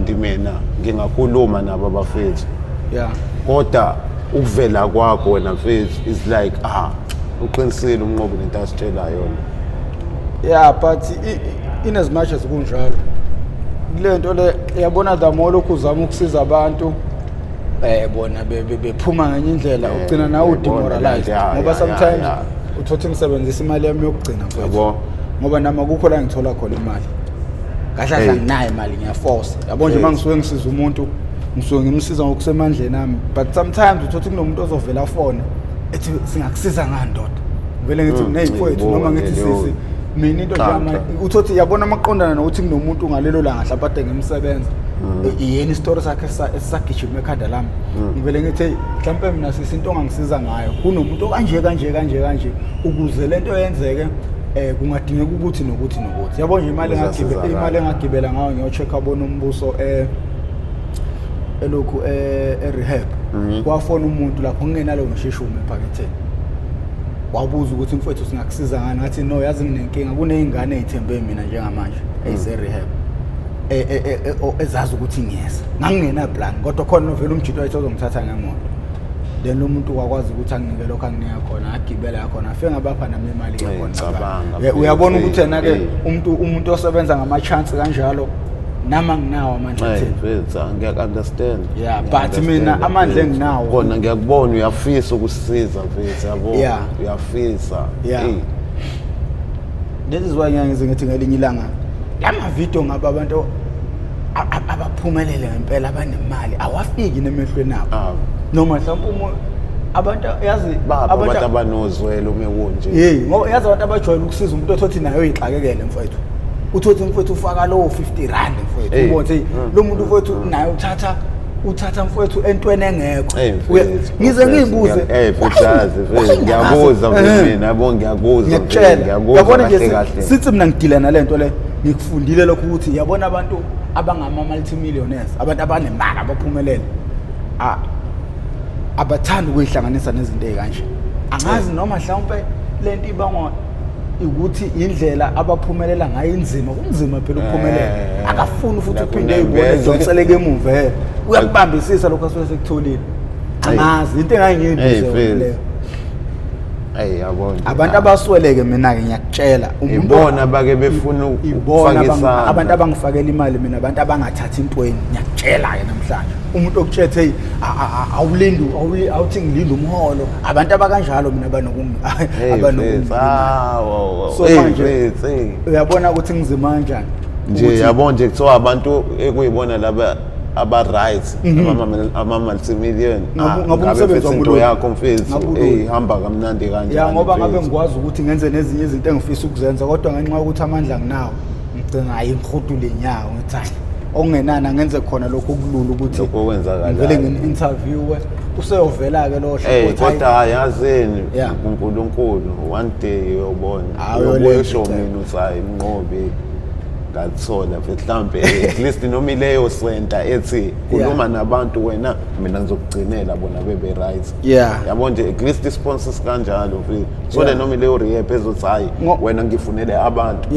Kanti mina ngingakhuluma nabo abafethu, kodwa ukuvela kwakho wena mfethu is like, ah, uqinisile uMnqobi nento asitshela yona. Yeah, but in as much as kunjalo, kule nto le, yabona, the more lokhu uzama ukusiza abantu, bona bephuma ngenye indlela, ugcina nawe Uyayibona udemoralized, lento, ngoba sometimes uthothi ngisebenzisa imali yami yokugcina, mfethu, ngoba nami akukho la ngithola khona imali kahle kahle. Anginayo imali, ngiyaforce, yabo nje. Uma ngisuke ngisiza umuntu, ngisuke ngimsiza ngokusemandleni ami, but sometimes uthothi kunomuntu ozovela afone ethi, "Singakusiza ngani, ndoda?" Ngivele ngithi, "Ney'mfowethu," noma Ngiyibona ngithi, leyo. "Sisi, mina into nje Cha, ama-" cha. Uthothi, yabona, amaqondana nokuthi kunomuntu ngalelo langa mhlawumbe ade ngimsebenza, yena isitori sakhe esisagijima ekhanda lami, ngivele ngithi, "Hey, mhlawumpe mina, sisi, into ongangisiza ngayo, kunomuntu okanje kanje kanje kanje, ukuze lento yenzeke, kungadingeka ukuthi nokuthi nokuthi," yabo nje, imali Ukuze engagibela, asizakale. imali engagibela ngayo ngiyo-check abona umbuso elokhu e-rehab, kwafona umuntu lapho ngingenalo ngisho ishumi ephaketheni, wabuza ukuthi, "Mfowethu, singakusiza ngani?" Ngathi, "No, yazi nginenkinga, kuney'ngane ey'thembe mina njengamanje ey'se-rehab, ezazi ukuthi ngiyeza." Ngangingena-plan, kodwa khona novele umjito wayethi ozongithatha ngemoto, then lo muntu wakwazi ukuthi anginike lokho anginika khona, ngagibela khona, afike ngabapha nami imali Hey, khona. cabanga, Uyabona mfethu, ukuthi yena-ke, hey. umuntu osebenza ngama-chance kanjalo, nami anginawo amandla Hey, atheni. mfethu, ngiyaku-understand. Yeah, but mina amandla mfethu. enginawo- Kona ngiyakubona uyafisa ukusiza, mfethu, yabo. Uyafisa. Hey. That is why ngiyangize ngithi ngelinye ilanga la mavidiyo ngabe abantu abaphumelele ngempela, abanemali, awafiki nemehlweni abo, noma mhlawumbe uma abantu, yazi, Bapha abantu abanozwelo uma kunje? Hey, ngoba yazi abantu abajwayele ukusiza umuntu othothi naye uyixakekele, mfowethu. Uthothi, mfowethu, ufaka lowo R50, mfowethu. Hey. Ubone ukuthi lo muntu, mfowethu, naye uthatha, mfowethu, entweni engekho. Hey, mfethu, Ngize mfethu, ngiyibuze. Hey, mfethu, yazi, mfethu, ngiyakuzwa, mfethu, mina, yabo, ngiyakuzwa, mfethu, Ngiyakutshela. ngiyakuzwa Yabona nje, kahle kahle. sithi mina ngidila nalento le, ngikufundile lokho ukuthi, yabona, abantu abangama multimillionaires, abantu abanemali, abaphumelele, abathandi ukuyihlanganisa nezinto ey'kanje. Angazi noma mhlawumpe lento ibangwa ukuthi indlela abaphumelela ngayo inzima, kunzima phela ukuphumelela. Akafuni futhi uphinde eyibone edonseleke emuva, uyakubambisisa lokho asuke sekutholile. Angazi, into engangiyibuze Hey, yona mfethu. leyo. Hey, yabo nje. Abantu abasweleke, mina-ke ngiyakutshela, Ibona bake befuna ibona ukufaka isandla. Abantu abangifakela imali mina, abantu abangathathi intweni. Ngiyakutshela-ke namhlanje, umuntu okutshela, "Hey, awulindi, awuthi ngilinde umholo," abantu abakanjalo mina Hey, abanokungi. mfethu, ah, wow. So Hey, manje mfethu, hey. uyabona ukuthi ngizima kanjani Nje, yabo nje, kuthiwa abantu ekuyibona laba aba-right, ama-multimillion. Ngabe Ngabe umsebenzi mfethu wami into ulula. yakho, mfethu, Ngabe ulula. hey, ihamba kamnandi kanjani, Ya, ngoba ngabe mfethu. ngikwazi ukuthi ngenze nezinye izinto engifisa ukuzenza, kodwa ngenxa yokuthi amandla nginawo, ngigcina, hayi, ngihudule inyawo, ngithi, hayi, okungenani angenze khona lokhu okulula ukuthi Lokhu okwenzakalayo. ngivele ngini-interviewe, useyovela-ke lo Hey, hlobo ukuthi, hayi, kodwa yazini, uNkulunkulu one day uyobona. Hayi, Uyobuya uyolenza usho icebo. mina uthi, "Hayi, Mnqobi, ngathola, mfethu." Mhlampe at least noma ileyo center ethi khuluma nabantu wena, mina ngizokugcinela bona bebe right. Yabo nje, at least i-sponsors kanjalo, mfethu, so noma ileyo rehab ezothi, "Hayi, wena ngifunele abantu,"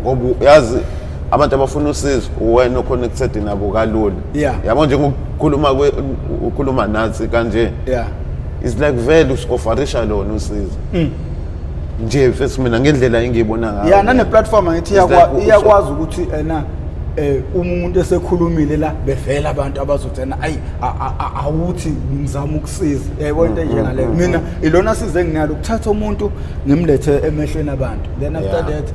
ngoba yazi abantu abafuna usizo, wena oconnected nabo kalula. Yabo nje, ngokukhuluma ukhuluma nathi kanje, it's like vele usi-offerisha lona usizo nje, mfethu, mina ngendlela engiyibona ngayo. Ya, nane-platform angithi It's like iyakwazi ukuthi ena uma umuntu esekhulumile la, bevela abantu abazothi ena, ayi, awuthi ngizama ukusiza, yayibona into enjengaleyo. Mina ilona size enginalo, ukuthatha umuntu ngimlethe emehlweni abantu, then after that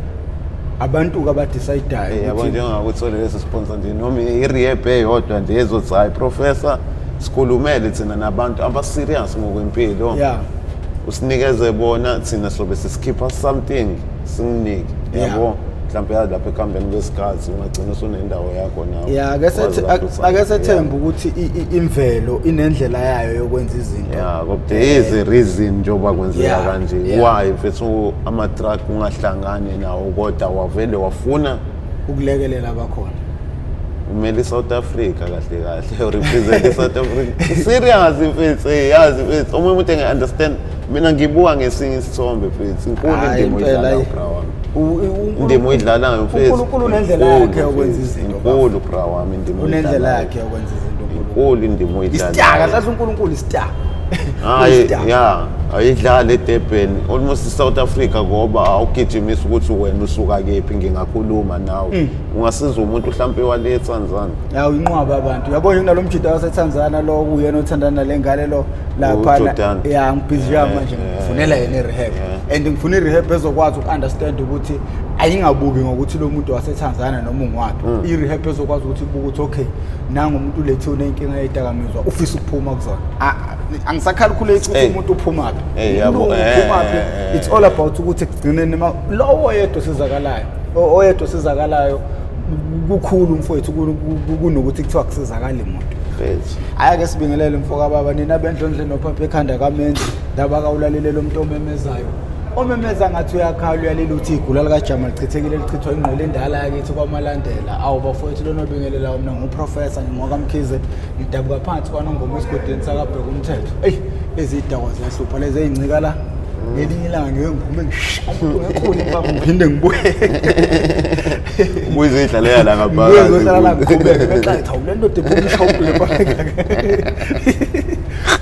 abantu-ke abadecidayo Yabo, ukuthi njengakuthole leso sponsor nje, noma i-rehab eyodwa nje ezothi, "Hayi, professor, sikhulumele thina nabantu aba-serious ngokwempilo, usinikeze bona, thina sobe sisikhipha something, singinike," yabo, mhlawumbe yazi lapha ekuhambeni kwesikhathi ungagcina usunendawo yakho nawe. Ya, ake Wazi kahle ukuthi ake sethembe ukuthi imvelo inendlela yayo yokwenza izinto. Ya, kodwa there is a reason njengoba kwenzeka kanje. Why, mfethu, ama-truck ungahlangani nawo, kodwa wavele wafuna ukulekelela abakhona? Umele i-South Africa kahle kahle, represent i-South Africa, serious, mfethu. Yazi, mfethu, omunye umuntu enga-understand, mina ngibuka ngesinye isithombe, mfethu, inkulu Hhayi, indima impela, oyidlalayo, ayi. bra wami. Indima oyidlalayo mfethu. uNkulunkulu unendlela yakhe yokwenza izinto. Inkulu bra wami indima Unendlela yakhe yokwenza izinto uNkulunkulu. Inkulu indima oyidlalayo. Isitaka sathi uNkulunkulu isitaka. Hayi ya ayidlali eDurban almost South Africa ngoba awugijimisa ukuthi wena usuka kephi ngingakhuluma nawe. Ungasiza umuntu mhlampe wale eTanzania. Yawu inqwaba abantu. Yabo nje kunalomjida waseTanzania lo kuyena othandana nalengane lo lapha ya ngibhizi manje ngifunela yena i-rehab. And ngifuna i-rehab ezokwazi uku-understand ukuthi ayingabuki ngokuthi lo muntu waseTanzania noma ungwaphi. I-rehab ezokwazi ukuthi ibuke ukuthi okay nangu umuntu ulethiwe unenkinga yezidakamizwa ufisa ukuphuma kuzona. Angisakhalculate ukuthi umuntu uphumaphi. Uphumaphi. It's all about ukuthi ekugcineni lowo oyedwa osizakalayo oyedwa osizakalayo kukhulu mfowethu kunokuthi kuthiwa kusizakala muntu. Hayi ke sibingelele mfoka baba nina bendlondle nophapha ekhanda kamenzi ndaba kawulalele lo muntu omemezayo. Omemeza ngathi uyakhala uyalila uthi igula likajama lichithekile lichithwa ingqwele endala yakithi kwaMalandela. Awu bafowethu lona obingelelayo mina nguprofessor ngingokaMkhize ngidabuka phansi kwaNongoma esigodini sakabheka umthetho. Eyi lezi idakwa ziyahlupha lezi ezincika la. Ngelinye ilanga ngeke ngiphume ngishaya ngekhulu impama ngiphinde ngibuye. Ubuye uzoyidlalela la ngaphakathi. Ngibuye ngizohlala la ngiqhubeke bexaye hawu le ndoda ephuma ishaya umuntu ngempama.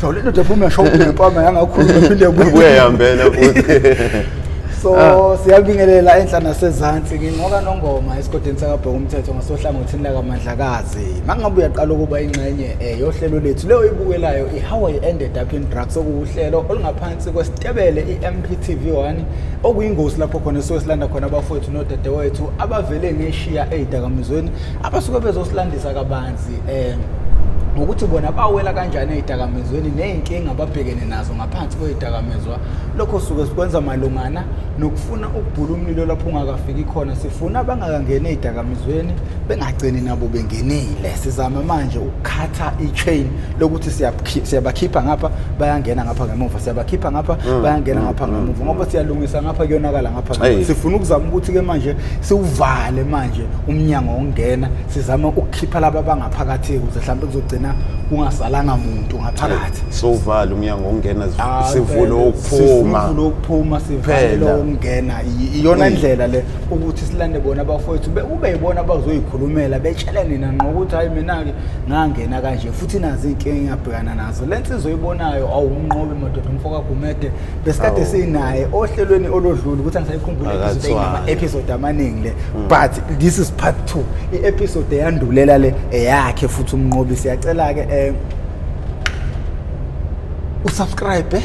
Hawu le ndoda ephuma yashaya umuntu ngempama yangakhuluma iphinde yabuye. Ubuye yambela futhi. So siyabingelela enhla nasezansi ngingoka Nongoma esigodini sakabheka umthetho ngasohlangothini lakaMandlakazi. Mangabe uyaqala ukuba ingxenye yohlelo lethu leyo ibukelayo i-How I Ended Up in Drugs okuwuhlelo olungaphansi kwesitebele i-MPTV1 okuyingozi lapho khona esuke silanda khona abafowethu nodadewethu abavele ngeshiya ey'dakamizweni abasuke bezosilandisa kabanzi ngokuthi bona bawela kanjani ey'dakamizweni ney'nkinga ababhekene nazo ngaphansi kwey'dakamizwa. Lokho suke sikwenza malungana nokufuna ukubhula umlilo lapho ungakafiki khona. Sifuna abangakangeni ey'dakamizweni bengagcini nabo bengenile. Sizama manje ukukhatha i-chain lokuthi siyabakhipha ngapha bayangena ngapha ngemuva, siyabakhipha ngapha bayangena ngapha ngemuva, ngoba siyalungisa ngapha kuyonakala ngapha. Sifuna ukuzama ukuthi-ke manje siwuvale manje umnyango wokungena, sizama ukukhipha laba abangaphakathi ukuze mhlawumbe kuzogcina kungasalanga muntu ngaphakathi. Sowuvala umnyango wokungena, sivule ukuphuma. Sivule ukuphuma, sivale ukungena. Iyona ndlela le ukuthi silande bona abafowethu kube yibona abazoyikhulumela betshele nina ngqo ukuthi hayi mina-ke ngangena kanje futhi nazi iy'nkinga engabhekana nazo. Le nsizwa oyibonayo awumnqobi madoda umfo kaGumede besikade sinaye ohlelweni olodlule ukuthi angisayikhumbule episode amaningi le, but this is part 2 i-episode eyandulela le eyakhe futhi umnqobi. Siyacela-ke usubscribe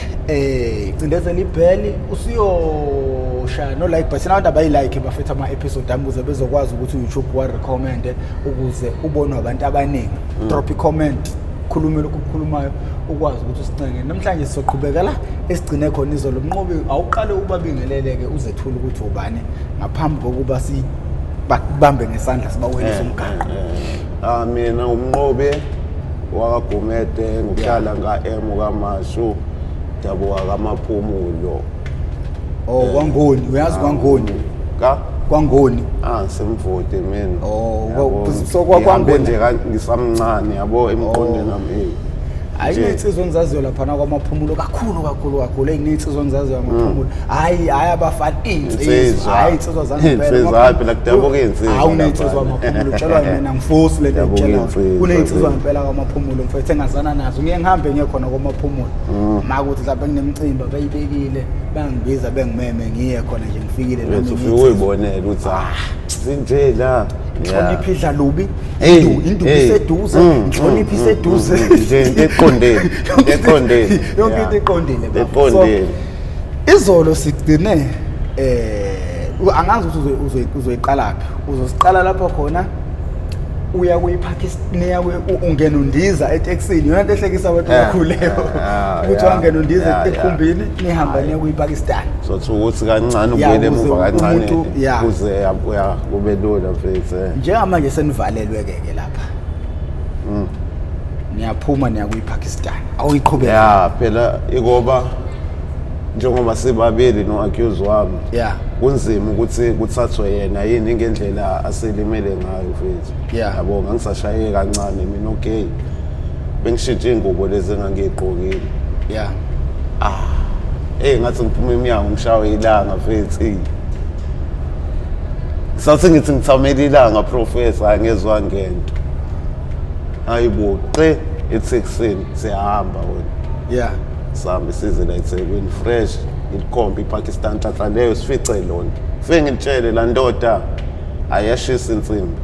cindezela ibheli usiyoshaya no like button. Abantu abayilike bafethu ama episode ami ukuze bezokwazi ukuthi uYouTube wa recommend ukuze ubonwe abantu abaningi. Drop i comment, khulume lokhu okukhulumayo ukwazi ukuthi usincenge. Namhlanje sizoqhubeka la esigcine khona izolo. Mnqobi, awuqale ubabingeleleke uzethule ukuthi ubani ngaphambi kokuba sibambe ngesandla sibawelise umgaqo. Mina umnqobi wakaGumede, ngihlala nga-M kaMashu, dabuka kaMaphumulo. Oh, kwaNgoni, uyazi kwaNgoni? Ka? Kwangoni. Semvoti mina. Oh, so kwaNgoni nje ngisamncane yabo emqondweni nami. Hayi insizwa engizaziyo laphana kwaMaphumulo kakhulu kakhulu kakhulu. Eyinensizwa engizaziyo kwaMaphumulo. Hayi hayi abafana insizwa. Hayi insizwa zangempela. Insizwa hayi phela kudabuka insizwa. Hawu unensizwa kwaMaphumulo utshelwa mina ngifosi lento engitshela. Kunensizwa ngempela kwaMaphumulo mfethu engazana nazo. Ngiye ngihambe ngiye khona kwaMaphumulo. Makuthi mhlawumbe kunemicimbi abayibekile bangibiza bengimeme ngiye khona nje ngifikile nami. Ufike uyibonele ukuthi sinje la. Inhlonipho idla lubi, induku iseduze, inhlonipho iseduze. Nje into eqondile, eqondile. Yonke into iqondile baba. So izolo sigcine angazi ukuthi uzoyiqala phi. Uzosiqala lapho khona uya kuyiPakistan, ungena undiza etekisini. Yona into ehlekisa abantu kakhulu leyo. Ukuthi wangena undiza ekhumbini nihamba niye kuyiPakistan. So ukuthi kancane ubuyele emuva kancane kuze uya kube lula mfethu. Njengamanje senivalelwe ke ke lapha. Niyaphuma niya kuyiPakistan. Awuyiqhubeka. Ya phela ikoba njengoba sibabili no-accuse wami. Kunzima ukuthi kuthathwe yena yini ngendlela aselimele ngayo mfethu. Yabo ngangisashaye kancane mina okay. Bengishintshe ingubo lezi engangiyigqokile. Ngathi ngiphuma eminyango ngishawe ilanga mfethu. Sathi ngithi ngithamela ilanga professor, angezwa ngento. Hayibo, qe eTheksini siyahamba wena. Sihambe size la eThekwini fresh, ilikhombe iPakistan nhlanhla leyo sifice lona. Fike ngitshele la ndoda ayashisa insimbi.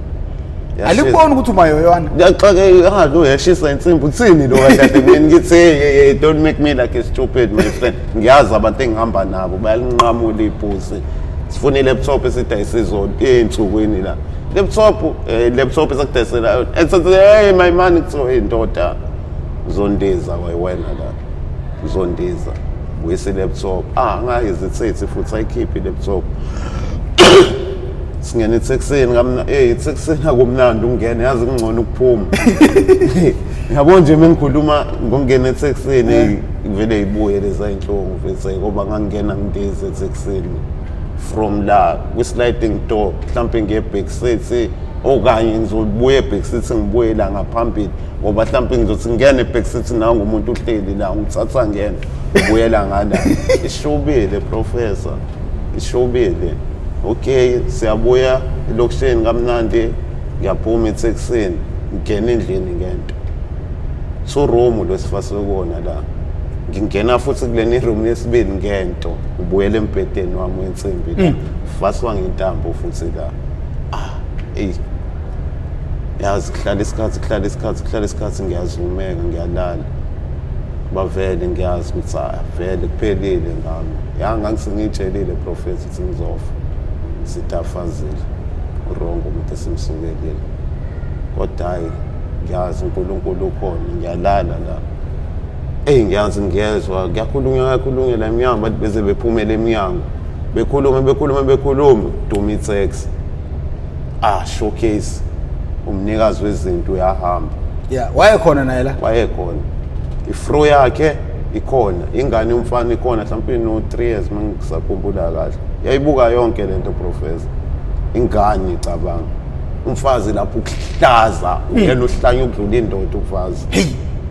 Alikuboni ukuthi umayoywana. Ngiyaxake lo yashisa insimbi uthini lo kahle mina ngithi hey, hey, hey, don't make me like a stupid my friend. Ngiyazi abantu engihamba nabo bayalinqamula ipusi. Sifuna i-laptop esidayisa izolo ey'nsukwini la. Laptop esakudayisela ethi hey my man, kuthiwa hey ndoda uzondiza wena la, uzondiza buyisa i-laptop. Ngayizithithi futhi ayikhiphe i-laptop. Singena eTheksini kamna, hey eTheksini akumnandi ukungena, yazi kungcono ukuphuma. Yabo nje mengikhuluma ngokungena eTheksini vele ibuye leza inhlungu mfethu, ngoba ngangena ngindize eTheksini from la kwi-sliding door, mhlampe ngiye back seat okanye ngizobuya e-back seat ngibuye la ngaphambili, ngoba mhlampe ngizothi ngingena e-back seat nangu umuntu uhleli la ngithatha ngena ngibuyela ngala. Ishubile professor, ishubile. Okay, siyabuya elokishini kamnandi, ngiyaphuma eTheksini ngingena endlini ngento two room lwesifaswe kuwona la, ngingena futhi kuleni room yesibili ngento, ngibuyele embhedeni wami wensimbi la, faswa ngentambo futhi la. Ey yazi kuhlala isikhathi, kuhlala isikhathi, kuhlala isikhathi, ngiyazumeka ngiyalala, bavele ngiyazi ukuthi vele kuphelile ngami. Ya ngangisengiyitshelile professor ukuthi ngizofa, sitafazile urongo umuntu esimsukelile, kodwa hayi ngiyazi uNkulunkulu ukhona. Ngiyalala la, eyi ngiyazi ngiyezwa kuyakhulunywa, kuyakhulunywa la emnyango, bathi beze bephumele emnyango bekhulume bekhulume bekhulume, duma i-taxi, showcase umnikazi wezinto uyahamba. Yeah, wayekhona naye la. Wayekhona, ifro yakhe ikhona, ingane yomfana ikhona, mhlawumbe no 3 years mangisakhumbula kahle, yayibuka yonke lento professor. Ingane icabanga umfazi lapho ukuhlaza uyena uhlanya ukudlula indoda umfazi.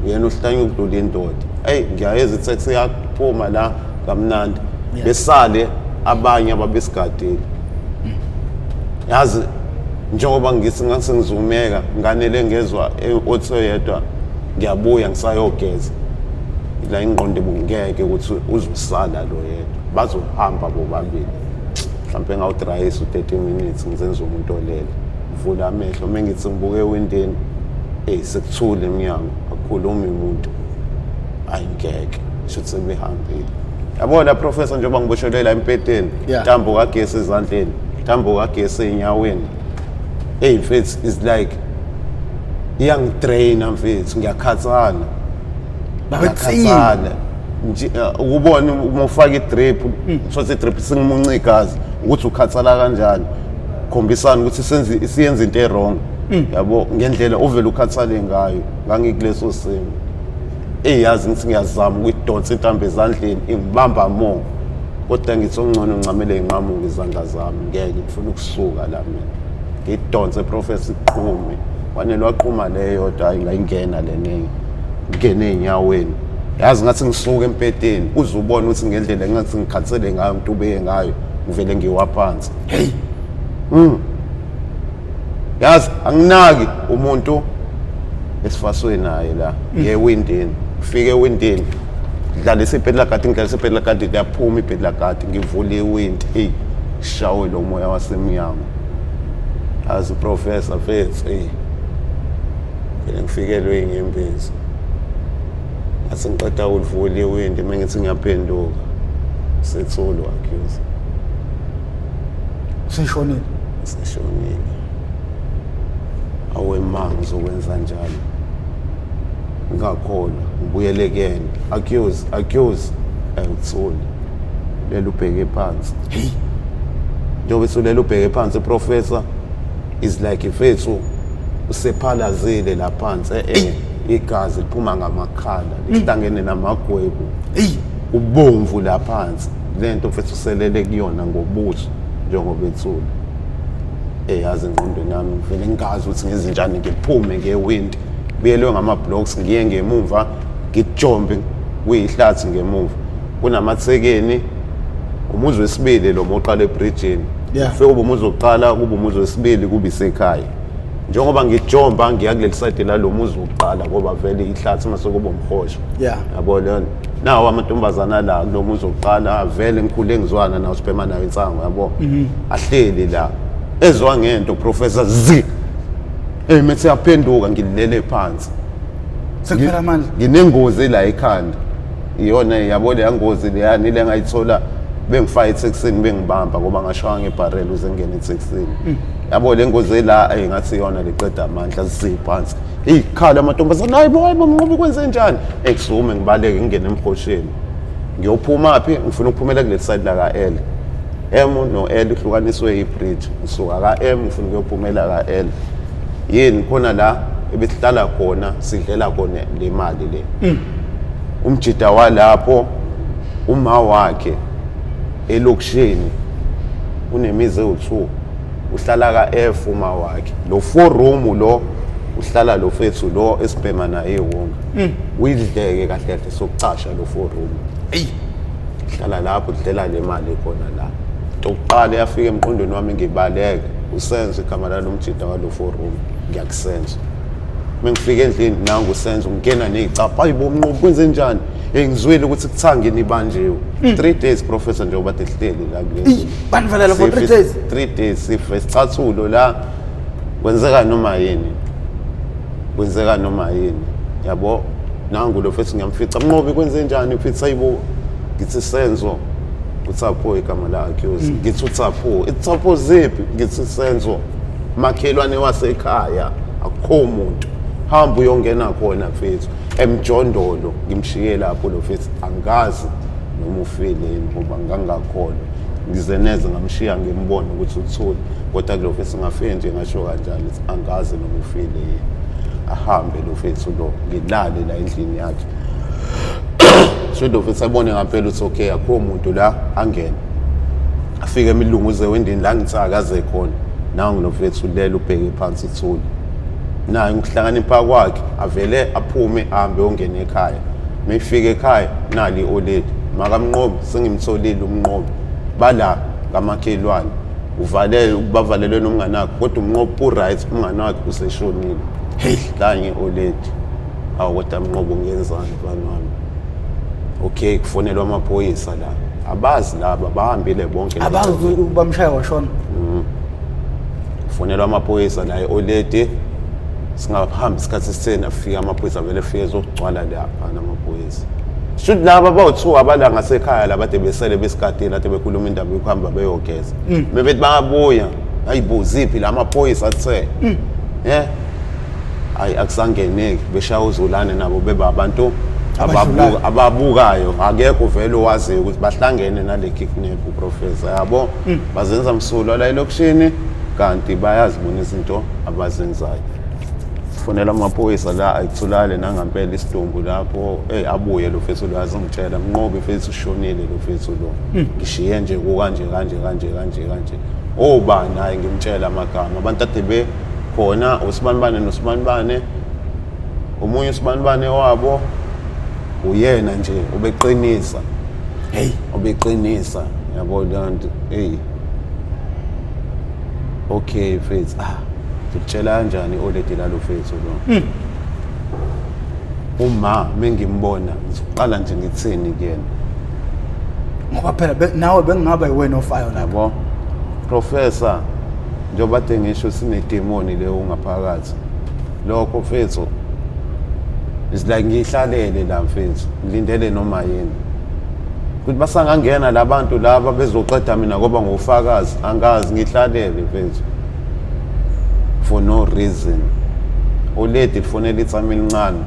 Uyena uhlanya ukudlula indoda. Hey ngiyayeza i-taxi yaphuma la kamnandi, besale abanye ababesigadile. Yazi njengoba ngithi ngasengizumeka nganele ngezwa othi yedwa ngiyabuya ngisayogeza la, ingqondo ibungeke ukuthi uzosala lo yedwa, bazohamba bobabili. Mhlawumbe ngawudrayisa u-30 minutes ngizenza umuntu olele, ngivula amehlo uma ngithi ngibuke ewindini, eyi sekuthule emnyango, akukhulumi umuntu. Ayi ngeke, shuthi sebehambile. Yabona professor, njengoba ngiboshelwe la empeteni, ntambo kagesi ezandleni, ntambo kagesi ey'nyaweni, eyi mfethu is like iyangidraina mfethu, ngiyakhathala. Ngiyakhathala nje ukubona uma ufaka i-drip, uthole i-drip singimunca igazi, ukuthi ukhathala kanjani, khombisana ukuthi senze siyenza into e-wrong, yabo, ngendlela ovele ukhathale ngayo. Ngangikuleso simo, eyazi ngithi ngiyazama ukuyidonsa intambo ezandleni, ingibamba more, kodwa ngithi ongcono ngincamele inqamuke izandla zami, ngeke ngifuna ukusuka la mina. Ngidonse professor, iqhume, wanele waqhuma leyo yodwa, hayi ngayingena le nenye, ngene ey'nyaweni. Yazi ngathi ngisuka empeteni, uze ubone ukuthi ngendlela engathi ngikhathele ngayo, ngitubeke ngayo, ngivele ngiwa phansi. Hey. Yazi anginaki umuntu esifaswe naye la, ngewindini, ngifike ewindini, ngidlalisa ibhedi lagadi, ngidlalisa ibhedi lagadi, liyaphuma ibhedi lagadi, ngivule iwindi, eyi shawe lo moya wasemnyango. Yazi professor mfethu, eyi vele ngifikelwe inyembezi. Ngathi ngiqeda ukulivula iwindi, uma ngithi ngiyaphenduka, sethule accuse. Useshonile. Seshonile. Awe ma, ngizokwenza njalo, ngingakholwa, ngibuyele kuyena, accuse, accuse, uthule lelo ubheke phansi. Hey. Njengoba esulela ubheke phansi professor, is like mfethu usephalazile la phansi, igazi liphuma ngamakhala lihlangene namagwebu. Hey. Ubomvu la phansi, lento mfethu uselele kuyona ngobuso njengoba ethule. Yazi engqondweni yami ngivele ngingazi ukuthi ngezinjani, ngiphume ngewindi, buyelwe ngama-blocks, ngiye ngemumva, ngijombe kuyihlathi ngemuva kunamathekeni, umuzi wesibili lo moqala ebridgini. Kufike kube umuzi wokuqala, kube umuzi wesibili, kube isekhaya. Njengoba ngijomba ngiya kuleli side lalo muzi wokuqala ngoba vele ihlathi mase kuba umhosha. Yabo leyo. Nawo amantombazana la kulo muzi wokuqala vele ngikhule ngizwana nawo sibhema nayo insango yabo. Ahleli la. Ezwa ngento Professor Z. Hey methi yaphenduka ngilele phansi. Sekuphela amandla. Nginengozi la ekhanda. Iyona yabo leya ngozi leyani le ngayithola bengifaka ethekisini bengibamba ngoba ngashaya ngebharela uze ngene ethekisini. Yabo le ngozi la ngathi iyona leqeda amandla ziphansi. Ikhala amantombazane hayibo hayibo Mnqobi kwenze njani? Ekusukume ngibaleke ngingene emhosheni. Ngiyophuma phi? Ngifuna ukuphumela kuleli side la ka L. M no L ihlukaniswe ibridge. Ngisuka ka M ngifuna ukuyophumela ka L. Yini khona la ebesihlala khona sidlela khona le mali le. Umjida walapho uma wakhe elokishini unemizi ewu2 uhlala ka F uma wakhe lo 4 room lo uhlala lo fethu lo esibhema naye iwonga uyidleke kahle kahle sokucasha lo 4 room. Ey hlala lapho udlela le mali khona la. Into yokuqala eyafika emqondweni wami ngibaleke uSenzo igama lalo mjida walo 4 room ngiyakusenzo. Mengifika endlini nangu uSenzo ngena nezicapha hayibo Mnqobi kwenze njani? Hey ngizwile ukuthi kuthangi nibanjiwe. 3 days Professor njengoba sihleli la kulezi. Banivalela for 3 days. 3 days sife sicathulo la kwenzeka noma yini. Kwenzeka noma yini. Yabo nangu lo fethi ngiyamfica Mnqobi kwenze njani mfitha hayibo ngithi Senzo uThapho igama lakhe uzi ngithi uThapho iThapho ziphi ngithi Senzo makhelwane wasekhaya akukho umuntu hamba uyongena khona mfethu emjondolo ngimshiye lapho lo mfethu angazi noma ufile yini ngoba ngangakholwa ngize neze ngamshiya ngimbona ukuthi uthule kodwa kulo mfethu ngafike nje ngasho kanjalo ukuthi angazi noma ufile yini ahambe lo mfethu lo ngilale la endlini yakhe so lo mfethu abone ngampela ukuthi okay akukho muntu la angene afike emilunguze wendini la ngithi akaze khona nangu lo mfethu lelo ubheke phansi uthule naye ngokuhlakanipha kwakhe avele aphume ahambe ongene ekhaya mayifika ekhaya nali oledi makamnqobi sengimtholile umnqobi bala ngamakhelwane uvalele bavalelwe nomngane wakhe kodwa umnqobi u-right umngane wakhe useshonile. Hey kanye oledi awu kodwa Mnqobi ungenzani mfana wami? Okay kufonelwa amaphoyisa la abazi laba bahambile bonke abazi bamshaya washona. Kufonelwa amaphoyisa la e-oledi singahambi isikhathi esitheni afika amaphoyisa vele efike ezogcwala lapha namaphoyisa. Shuthi laba bawu-2 abala ngasekhaya la bade besele besigadile ade bekhuluma indaba yokuhamba beyogeza. Bebethi bayabuya hayibo ziphi la maphoyisa athe. Hayi akusangeneki beshaya uzulane nabo beba abantu ababukayo akekho vele owaziyo ukuthi bahlangene nale kidnap uProfessor yabo bazenza msulwa la elokishini kanti bayazibona izinto abazenzayo. Fonela amaphoyisa la ayithulale nangampela isidumbu lapho hey abuye lo fethu lo azongitshela Mnqobi fethu ushonile lo fethu lo ngishiye nje kukanje kanje kanje kanje kanje obani hayi ngimtshela amagama abantu ade be khona usibanibane nosibanibane omunye usibanibane wabo uyena nje ubeqinisa hey ubeqinisa yabo kanti hey okay mfethu ngikutshela kanjani oledi lalo mfethu lo uma mengimbona ngizoqala nje ngithini kuyena ngoba phela nawe bengingaba yiwena ofayo lapho yabo Professor njengoba kade ngisho sinedemoni leyo ngaphakathi lokho mfethu is like ngihlalele la mfethu ngilindele noma yini ukuthi basangangena labantu laba bezoqeda mina ngoba ngufakazi angazi ngihlalele mfethu for no reason oledi lifonela itsami elincane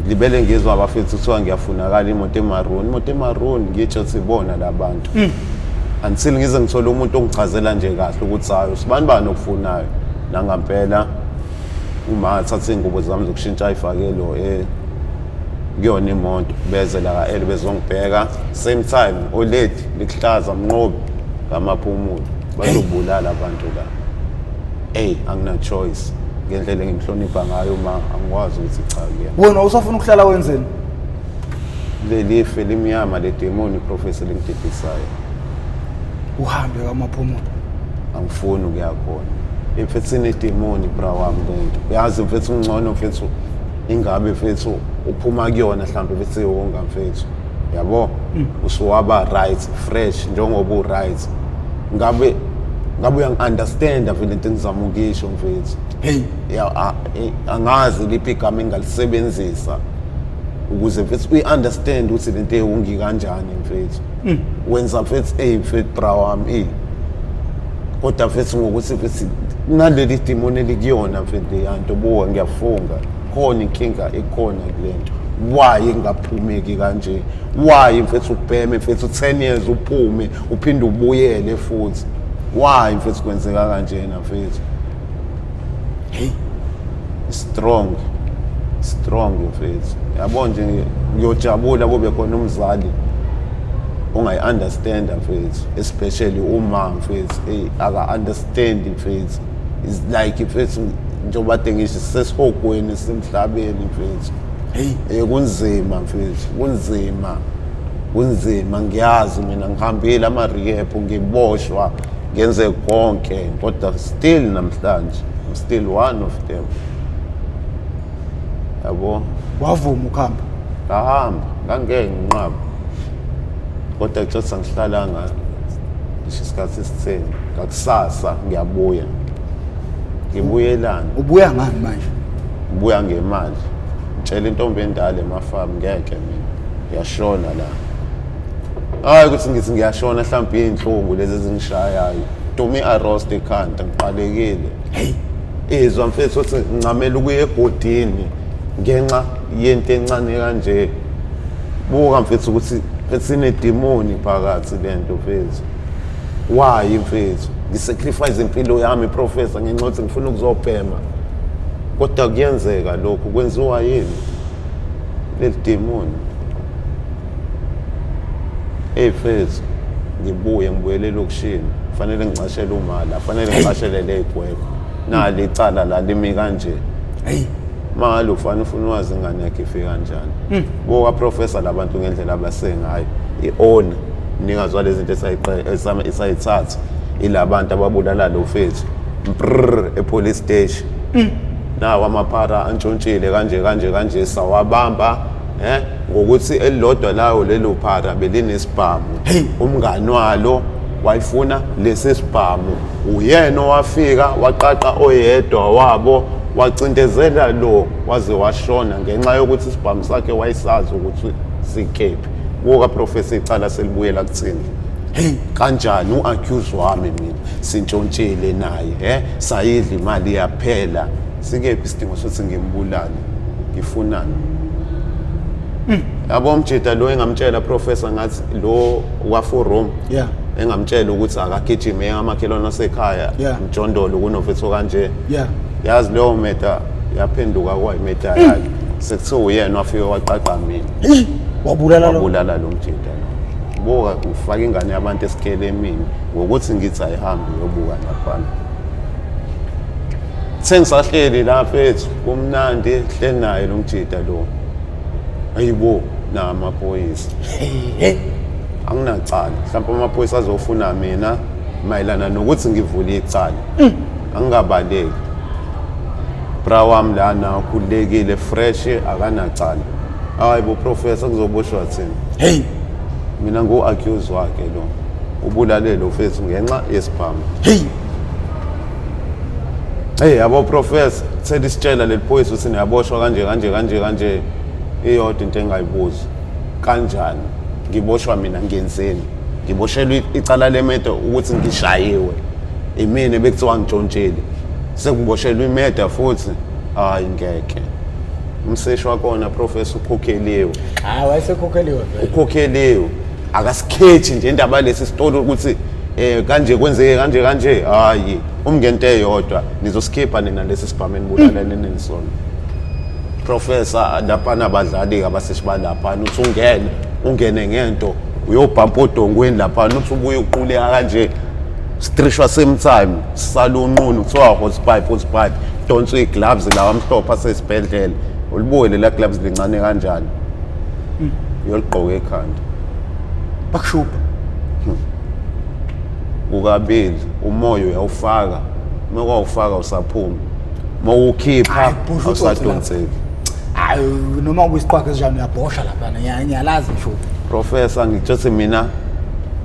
ngilibele ngizwa abafethu kuthiwa ngiyafunakala imoto emaroon imoto emaroon ngitsho sibona labantu until ngize ngithole umuntu ongichazela nje kahle ukuthi hayi usibani bani okufunayo nangampela uma athatha iy'ngubo zami zokushintsha ayifake lo kuyona imoto beze la ka-L bezongibheka same time oledi likuhlaza Mnqobi ngamaphumulo bazobulala abantu la ey angina choice ngendlela engimhlonipha ngayo ma angikwazi ukuthi cha kuyena Wena usafuna ukuhlala wenzeni? Leli ife limnyama le demoni Professor lingidedisayo. Uhambe kwamaphumulo. Angifuni ukuya khona. Mfethu inedemoni bra wami lento. Yazi mfethu ungcono mfethu ingabe mfethu uphuma kuyona mhlawumbe mfethu iwonga mfethu. Yabo? Usuwaba right fresh njengoba u right. Ngabe ngabe uyangi-understanda vele into engizama ukuyisho mfethu. Hey. Ya angazi liphi igama engingalisebenzisa ukuze mfethu uyi-understand ukuthi lento ewungi kanjani mfethu. Wenza mfethu ey mfethu bra wami ey. Kodwa mfethu ngokuthi mfethu naleli dimoni elikuyona mfethu leyanto buka ngiyafunga khona inkinga ekhona kule nto. Why ingaphumeki kanje? Why mfethu ubheme mfethu 10 years uphume uphinde ubuyele futhi? Why mfethu kwenzeka kanjena mfethu? Hey. Strong. Strong mfethu. Yabo nje ngiyojabula kube khona umzali ongayi-understanda mfethu, especially uma mfethu hey aka-understand mfethu. It's like mfethu njengoba kade ngisho sesihogweni semhlabeni mfethu. Hey. Kunzima mfethu, kunzima. Kunzima ngiyazi mina ngihambile ama-rehab ngiboshwa ngenze konke kodwa still namhlanje I'm still one of them. Yabo? Wavuma ukuhamba? Ngahamba, ngangeke nginqabe. Kodwa kuthi angihlalanga ngisho isikhathi esitheni. Ngakusasa ngiyabuya. Ngibuyelani? Ubuya ngani manje? Ngibuya ngemali. Ngitshela intombi endala emafamu ngeke mina. Ngiyashona la. Hayi ukuthi ngithi ngiyashona mhlawumbe iy'nhlungu lezi ezingishayayo. Dumi arost ekhanda ngiqalekile. Hey. Izwa mfethu ukuthi ngincamela ukuya egodini ngenxa yento encane kanje. Buka mfethu ukuthi mfethu inedimoni phakathi lento mfethu. Why mfethu? Ngisacrifice impilo yami professor ngenxa yokuthi ngifuna ukuzobhema. Kodwa kuyenzeka lokhu kwenziwa yini? Leli demoni. Hey mfethu, ngibuye ngibuyele elokishini. Fanele ngicashele umala, fanele ngicashele ley'gwegwe. Nali icala la limi kanje. Hey. Mali ufana ufuna wazi ingane yakhe ife kanjani. Buka professor labantu ngendlela abasengayo. I-owner mnikazi walezi zinto esayithatha ilabantu ababulala lo mfethu. Mprr e-police station. Nawo amaphara antshontshile kanje kanje kanje sawabamba ngokuthi elilodwa lawo lelo phara belinesibhamu. Umngani walo wayifuna lesi sibhamu. Uyena owafika waqaqa oyedwa wabo wacindezela lo waze washona ngenxa yokuthi isibhamu sakhe wayesazi ukuthi sikephi. Buka professor icala selibuyela kuthina. Hey. Kanjani u-accuse wami mina sintshontshile naye sayidla imali yaphela. Sikephi isidingo sokuthi ngimbulale? Ngifunani? Yabo umjida lo engamtshela professor ngathi lo wa-four room. Yeah. Engamtshela ukuthi akagijime amakhelwane asekhaya mjondolo kunovitho kanje. Yeah. Yazi leyo meta yaphenduka kwayimeta yakhe. Sekuthiwa uyena wafika waqaqa mina. Wabulala lo. Wabulala lo mjida lo. Buka ufaka ingane yabantu esikelemini ngokuthi ngithi ayihambe uyobuka laphana. Sengisahleli la mfethu kumnandi hleli naye lo mjida lo. Ayibo na amaphoyisa. Anginacala. Mhlawumbe amaphoyisa azofuna mina mayelana nokuthi ngivule icala. Angingabaleki. Bra wami lana ukhululekile fresh akanacala. Hayi bo professor kuzoboshwa thina. Hey. Mina ngu-accuse wakhe lo. Ubulale lo mfethu ngenxa yesibhamu. Hey. Hey yabo professor, selisitshela leli phoyisa ukuthi niyaboshwa kanje kanje kanje kanje. Iyodwa into engayibuzi. Kanjani? Ngiboshwa mina ngenzeni? Ngiboshelwe icala lemeda ukuthi ngishayiwe. Imina bekuthiwa ngitshontshile. Sekuboshelwe imeda futhi. Hayi ngeke. Umseshi wakona professor ukhokheliwe. Hayi wayesekhokheliwe vele. Ukhokheliwe. Akasikhethi nje indaba lesi story ukuthi kanje kwenzeke kanje kanje. Hayi umngento eyodwa nizosikhipha nina lesi sibhamu enibulalene nenisona. Professor laphana abadlali abaseshi balaphana uthi ungene ngento uyobhampa odongweni laphana uthi ubuye uquleka kanje strishwa same time sisala unqunu kuthiwa hose pipe donswe i-gloves lawa amhlophe asesibhedlela ulibuke lela gloves lincane kanjani uyoligqoka ekhanda bakushupha. Kukabili umoya uyawufaka, uma kwawufaka usaphuma, uma uwukhipha Hayi, bhusha utsotsi lapho. awusadonseki. Hayi, noma kuyisiqhwaga esinjani uyabhosha laphana, ngiyalazi ngisho. Professor, ngitsho mina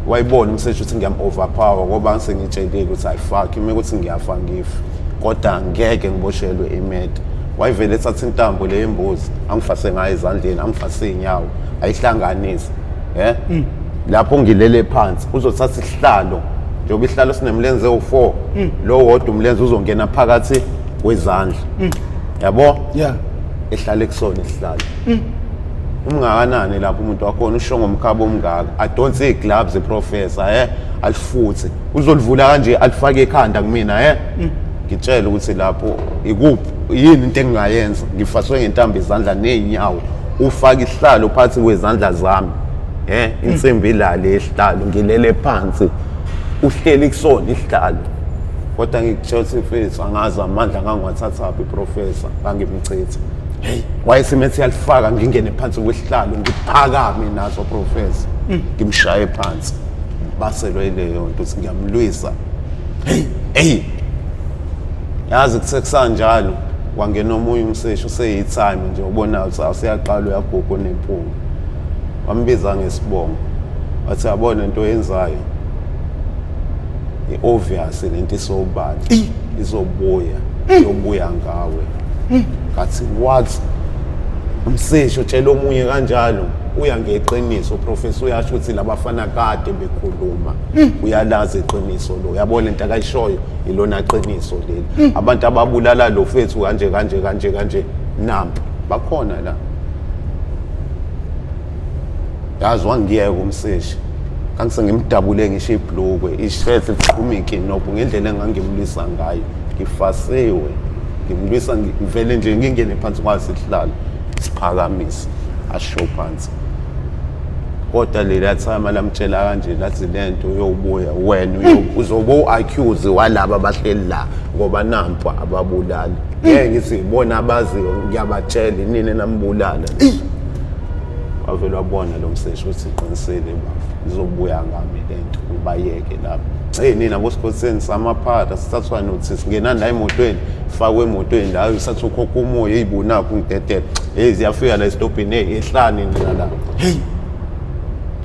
wayibona umseshi ukuthi ngiyam-overpower ngoba sengitshelile ukuthi hayi fuck ime ukuthi ngiyafa ngife kodwa ngeke ngiboshelwe imede. Wayevele ethatha intambo le yembuzi angifase ngayo ezandleni, angifase iy'nyawo, ayihlanganise lapho ngilele phansi uzothatha isihlalo, njengoba isihlalo sinemlenze ewu-4, lo wodwa umlenze uzongena phakathi kwezandla, yabo. Ehlale kusona isihlalo. Umngakanani lapho umuntu wakhona usho ngomkhaba omngaka, adonse iy'gloves professor, alifuthe, uzolivula kanje alifake ekhanda kumina. Ngitshele ukuthi lapho ikuphi, yini into engingayenza, ngifaswe ngentambo izandla ney'nyawo, ufake isihlalo phakathi kwezandla zami, insimbi ilale esihlalo, ngilele phansi, uhleli kusona isihlalo. Kodwa ngikutshela ukuthi mfethu angazi amandla ngangiwathathaphi professor, ngangimchitha. Hey, wayesemethi yalifaka ngingene phansi kwesihlalo ngiphakame naso professor, ngimshaye phansi. Baselwe leyo nto ukuthi ngiyamlwisa. Hey, hey, yazi kuthe kusanjalo kwangena omunye umseshi useyitime nje ubona ukuthi awuseyaqala uyaguga onempunga, wambiza ngesibongo wathi yabona into oyenzayo i-obvious lento isobala izobuya, iyobuya ngawe. Ngathi what? Umseshi utshela omunye kanjalo, uya ngeqiniso professor, uyasho ukuthi labafana kade bekhuluma, uyalazi iqiniso lo, uyabona into akayishoyo ilona qiniso leli. Abantu ababulala lo fethu kanje kanje kanje kanje nampa bakhona la. Yazi wangiyeka umseshi, ngangise ngimdabule ngisho ibhlukwe, ishirt liqhuma inkinobho ngendlela engangimlwisa ngayo, ngifasiwe ngimlwisa, ngivele nje ngingene phansi kwaso isihlalo siphakamise asho phansi. Kodwa leliya time lamtshela kanje lathi lento uyobuya wena, uzobe u-accuse walaba abahleli la ngoba nampa ababulali. Ngeke ngithi ibona abaziyo, ngiyabatshela inini enambulala. Wavele wabona lo mseshi ukuthi iqinisile bafo, izobuya ngami lento, ubayeke lapho. Hey nina bosikhotheni samaphara sithathwa nothisi, singenani la emotweni, fakwe emotweni la usatha ukhokha umoya eyibonakho ungidedele. Hey ziyafika la esitobhini, hey ehlani nina la. Hey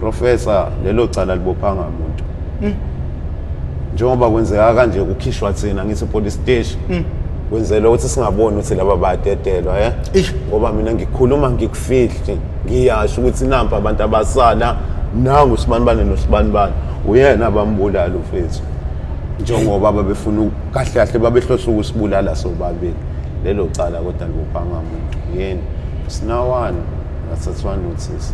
Professor, lelo cala libophanga umuntu. Njengoba kwenzeka kanje kukhishwa thina ngithi police station. Kwenzela ukuthi singaboni ukuthi laba bayadedelwa. Ngoba mina ngikhuluma ngikufihli, ngiyasho ukuthi nampa abantu abasala nangu sibanibane nosibanibane, uyena abambulala ufethu. Njengoba babefuna kahle kahle babehlose ukusibulala sobabili. Lelo cala kodwa libophanga umuntu. Yini? Sinawani ngathathwa notice.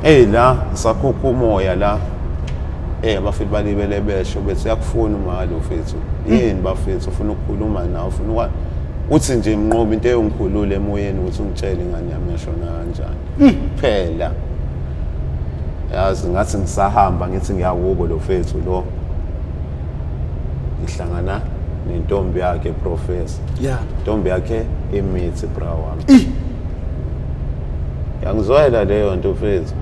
Hey la ngisakhokha umoya la. Abafethu balibele besho bethi uyakufuna umali ufethu. Yini bafethu ufuna ukukhuluma nawe, ufuna uthi nje mnqobi into eyongikhulula emoyeni ukuthi ungitshele ingane yami yashona kanjani. Phela yazi ngathi ngisahamba ngithi ngiyakubo lo fethu lo, ngihlangana nentombi yakhe professor. Intombi yakhe imithi bra wami. Yangizwela leyo nto mfethu,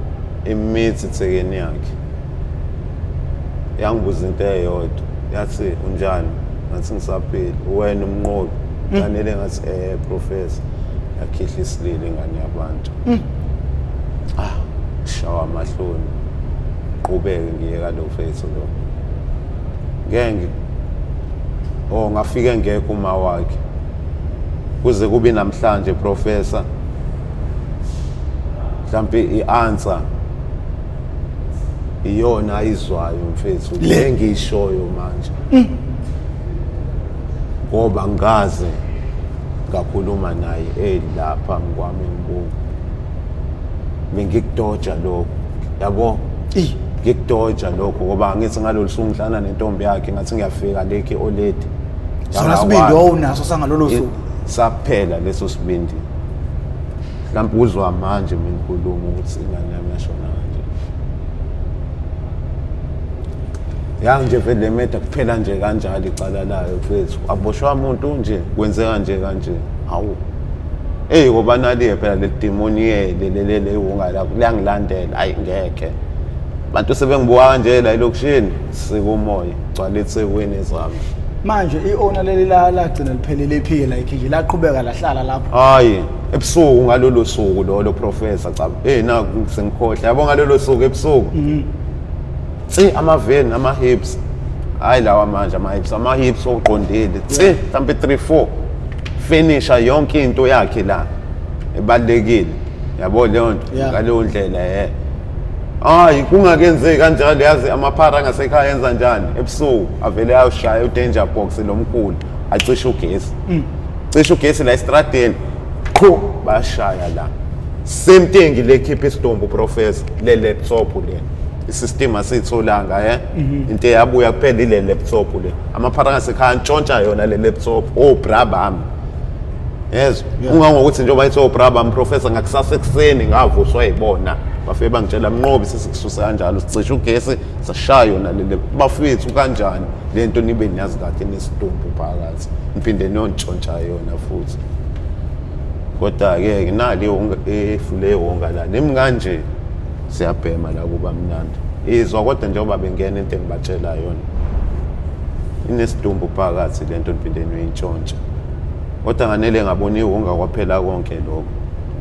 imithi thekeni yakhe. Yangibuza into eyodwa, yathi unjani? Ngathi ngisaphila. Wena umnqobi? Kanele ngathi professor. Yakhihla isililo ingane yabantu. Ah, shawa amahloni. Qhubeke ngiyeka lo mfethu lo. Ngeke ngafike ngekho uma wakhe. Kuze kube namhlanje professor, mhlambe i-answer iyona ayizwayo mfethu le ngiyishoyo manje, ngoba ngaze ngakhuluma naye elapha ngikwami ngibuka bengikudoja lokho, yabo, ngikudoja lokho ngoba ngithi ngalolu suku ngihlangana nentombi yakhe ngathi ngiyafika lekhi oledi. Sona sibindi wawunaso sangalolo suku? Saphela leso sibindi. Mhlawumbe uzwa manje mina ngikhuluma ukuthi ingane yami yashona kanje. Ya nje vele le meda kuphela nje kanjalo icala layo mfethu. Aboshwa umuntu nje kwenzeka nje kanje. Hawu. Hey ngoba naliye phela le demoni yele lele le wunga la liyangilandela. Hayi ngeke. Bantu sebengibuka kanje la elokishini, sikumoya gcwala eThekwini ezami. Manje i-owner leli lagcina liphelele phi, like nje laqhubeka lahlala lapho? Hayi, ebusuku ngalolo suku lolo, professor, cha, hey, naku sengikhohle, yabo, ngalolo suku ebusuku tsi amaveni ama-hips, hayi lawa manje ama-hips, ama-hips oqondile tsi, mhlawumbe 3 4, finisha yonke into yakhe la ebalekile, yabo, leyo nto. Ngaleyo ndlela hayi, kungakenzeki kanjalo. Yazi amaphara angasekhaya yenza njani ebusuku? Avele ayoshaya u-danger box lomkhulu, acishe ugesi, cishe ugesi la estradeni, qhu, bayashaya la. Same thing le khipha isidumbu, professor, le laptop le, isystem asiyitholanga, into eyabuya kuphela ile laptop le. Amaphara angasekhaya antshontsha yona le laptop, obra bami, yezwa? Ungangokuthi njengoba ithi obra bami, professor, ngakusasa ekuseni ngavuswa yibona, bafike bangitshela, "Mnqobi, sesikususe kanjalo, sicishe ugesi, sashaya yona le." Bafethu, kanjani le nto nibe niyazi kahle nesidumbu phakathi, niphinde niyontshontsha yona futhi? Kodwa-ke nali efule wonga la nemi kanje, siyabhema la, kuba mnandi, izwa. Kodwa njengoba bengena, into engibatshela yona, inesidumbu phakathi le nto, niphinde niyoyintshontsha. Kodwa nganele ngabona iwunga, kwaphela konke lokho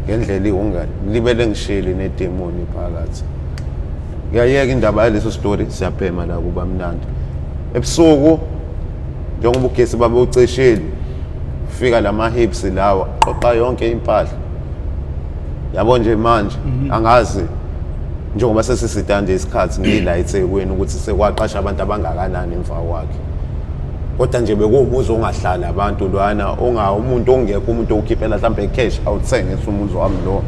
ngendlela iwunga libele ngishili nedemoni phakathi. Ngiyayeka indaba yaleso story, siyabhema la, kuba mnandi. Ebusuku njengoba ugesi babe ucishile, fika lama hips lawa, qoqa yonke impahla, yabo nje. Manje angazi njengoba sesisida nje isikhathi ngila eThekwini ukuthi sekwaqasha abantu abangakanani emva kwakhe, kodwa nje bekuwumuzi ongahlali abantu lwana, onga umuntu ongekho, umuntu okhiphela mhlawumbe cash awuthenge umuzi wami lo.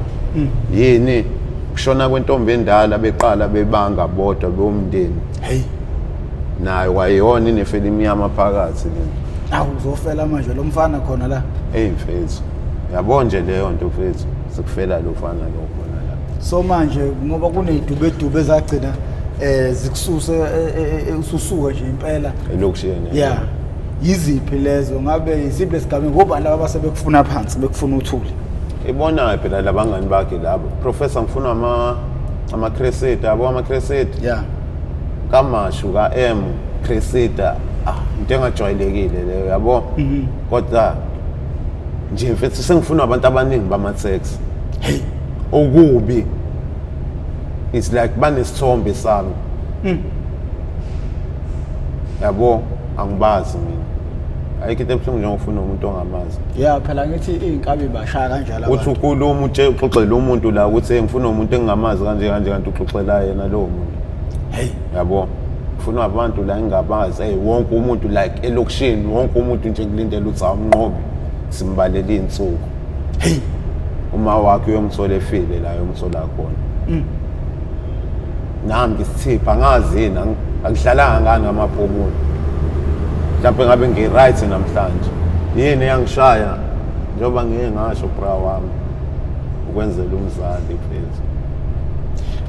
Yini kushona kwentombi endala, beqala bebanga bodwa bewumndeni. Hey. Nayo kwayona inefeli imnyama phakathi lento. Awu, uzofela manje lo mfana khona la. Hey mfethu, yabo nje leyo nto mfethu, sikufela lo fana lo khona la. So manje ngoba kuney'dubedube ezagcina zikususe, ususuka nje impela elokishini. Yeah, yiziphi lezo? Ngabe yiziphi lesigameko? Ngobani laba abasebekufuna phansi, bekufuna uthule? Ibonayo phela labangani bakhe labo, professor. Ngifuna ama-cresida, yabo, ama-cresida kamashu ka-M Cressida, ah, into engajwayelekile leyo, yabo. Kodwa nje mfethu, sengifuna abantu abaningi bama-taxi. Hey. Okubi, it's like banesithombe sami, yabo, angibazi mina. Ayikho into ebuhlungu njengofuna umuntu ongamazi. Ya, phela ngithi iy'nkabi bashaya kanjalo uthi abantu. Ukhuluma, utshe, uxoxele umuntu la ukuthi, "Hey, ngifuna umuntu engingamazi kanje kanje," kanti uxoxela yena lowo muntu. Hey. Yabo, ngifuna abantu la engingabazi. Hey, wonke umuntu like elokishini, wonke umuntu nje kulindele ukuthi awumnqobi, simbalele iy'nsuku. Hey. Uma wakhe uyomthola efile la uyomthola khona. Nami ngisithipha, angazi yini, angihlalanga ngani ngamaphumulo, mhlawumbe ngabe ngi-right namhlanje. Yini eyangishaya? Njengoba ngiye ngasho, bra wami, ukwenzela umzali mfethu,